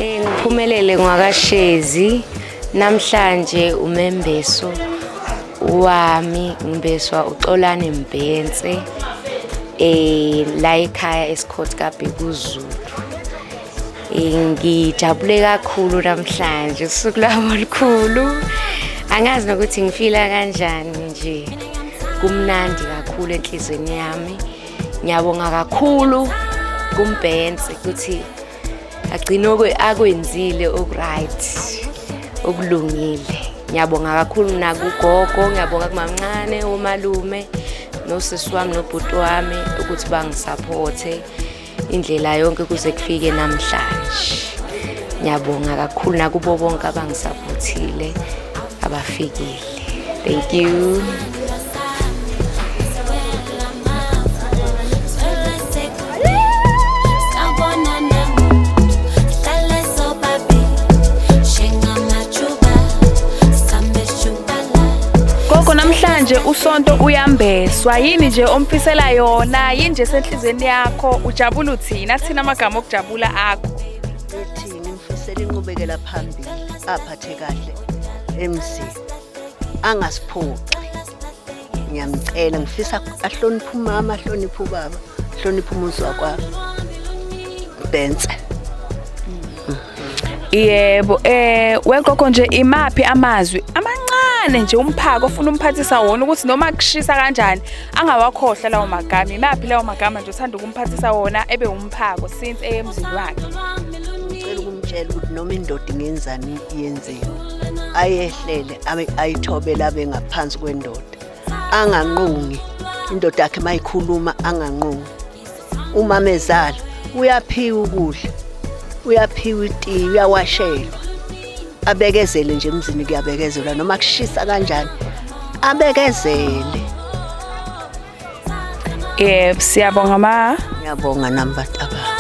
Ngiphumelele ngwakashezi namhlanje umembeso wami ngibeswa uXolani Mbhense la ekhaya eScott kaBhekuzulu. Ngijabule kakhulu namhlanje usuku lwami olukhulu. Angazi nokuthi ngifila kanjani nje. Kumnandi kakhulu enhlizweni yami. Ngiyabonga kakhulu kuMbhense ukuthi agcine akwenzile okuright okulungile. Ngiyabonga kakhulu nakugogo, ngiyabonga kumamncane, umalume nosisi wami nobhuti wami ukuthi bangisaphothe indlela yonke kuze kufike namhlanje. Ngiyabonga kakhulu nakubo bonke abangisaphothile abafikile. Thank you. Gogo namhlanje uSonto uyambeswa yini nje omfisela yona yini nje senhlizweni yakho ujabula uthina thina amagama okujabula akho Ngithi ngimfisela inqubekela phambili aphathe kahle emzini angasiphoxi ngiyamcela ngifisa ahloniphe umama ahloniphe ubaba ahloniphe umuzi wakwabo Bhense. Yebo, wegogo nje imaphi amazwi amancane nje umphako ofuna umphathisa wona ukuthi noma kushisa kanjani angawakhohlwa lawo magama. Imaphi lawo magama nje uthanda ukumphathisa wona ebe umphako since eyemzini wakhe. Ngicela ukumtshela ukuthi noma indoda ingenzani yenzeni ayehlele ayithobele abe ngaphansi kwendoda anganqungi indoda yakhe mayikhuluma anganqungi umama ezala uyaphiwa ukudla uyaphiwa itiye uyawashelwa abekezele nje emzini kuyabekezelwa noma kushisa kanjani abekezele. Yebo, siyabonga ma. Ngiyabonga nami bantabami.